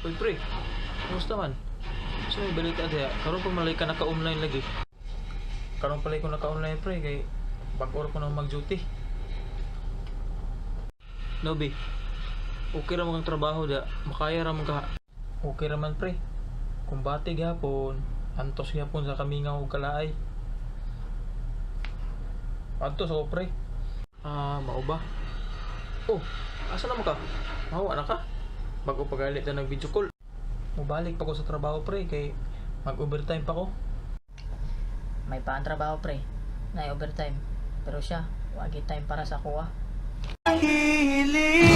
Uy pre, kumusta man? Sa may balita diha, karon pa malay ka naka-online lagi. Karon pala ko naka-online, pre, kay bag-o ko na mag-duty. No be. Okay ra man kang trabaho da, makaya ra man ka. Okay ra man, pre. Kumbate gihapon, antos gihapon sa kamingaw ug kalaay. Antos ako, pre. Ah, mao ba? Oh, asa na mo ka? Mawa na ka? Bago pagalit na nag video call. Mubalik pa ko sa trabaho, pre, kay mag-overtime pa ko. May pa ang trabaho, pre. Na overtime. Pero siya, wagi time para sa kuha. Hiling.